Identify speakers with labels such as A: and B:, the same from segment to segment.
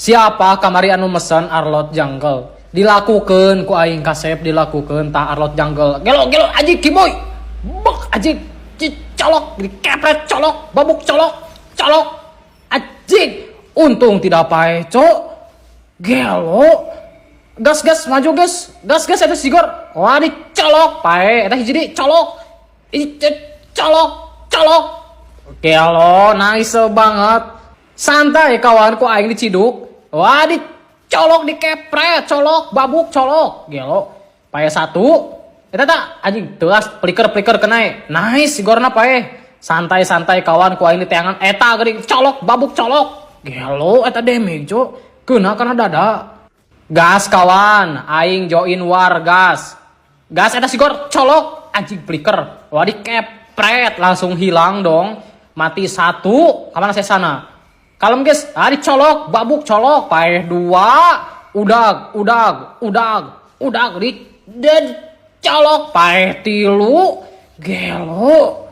A: Siapa kamari anu mesen Arlott jungle? Dilakukan ku aing, kasep dilakukan tah Arlott jungle. Gelo gelo, anjing, kiboy. Bek, anjing, colok, dikepret, colok, babuk, colok, colok. Anjing, untung tidak paeh, cok. Gelo. Gas, gas, maju gas. Gas, gas, eta sigor. Wah, dicolok, paeh, eta hiji deui, colok. Ih, colok, colok. Gelo, nice banget. Santai kawan, ku aing diciduk. Wah, dicolok, dikepret, colok, babuk, colok. Gelo. Paeh satu. Eta tak anjing telas flicker, flicker kena. Nice, sigorna paeh. Santai-santai kawan, ku aing di teangan eta geuning, colok, babuk, colok. Gelo, eta damage, cok. Kena kana dada. Gas kawan, aing join war, gas. Gas, eta sigor, colok, anjing, flicker. Wah, dikepret, langsung hilang dong. Mati satu, kamana saya sana? Kalem guys, ah, dicolok, babuk, colok, paeh dua, udag, udag, udag, udag, di, dan colok, paeh tilu, gelo.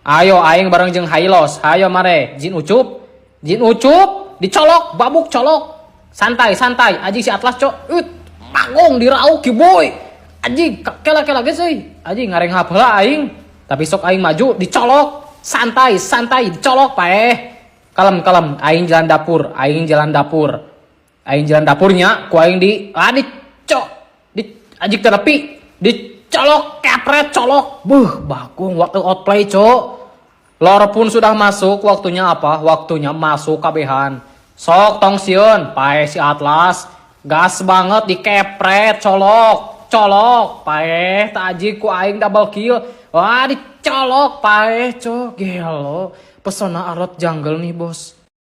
A: Ayo aing bareng jeung Hylos, ayo mare, Jin Ucup, Jin Ucup, dicolok, babuk, colok. Santai, santai, anjing, si Atlas, cok, ut, bangung diraup kiboy. Anjing, kela kela guys euy. Anjing, ngarenghap heula aing. Tapi sok aing maju, dicolok, santai, santai, dicolok, paeh. Kalem, kalem, aing jalan dapur, aing jalan dapur. Aing jalan dapurnya, ku aing di, ah, dicok, di anjing terepi, dicolok, kepret, colok. Buh, bagong waktu outplay, cok. Lord pun sudah masuk, waktunya apa? Waktunya masuk kabehan. Sok tong sieun, paeh si Atlas. Gas banget, dikepret, colok, colok, paeh, tak anjing, ku aing double kill. Wah, dicolok, paeh, cok, gelo. Pesona Arlott jungle nih, bos.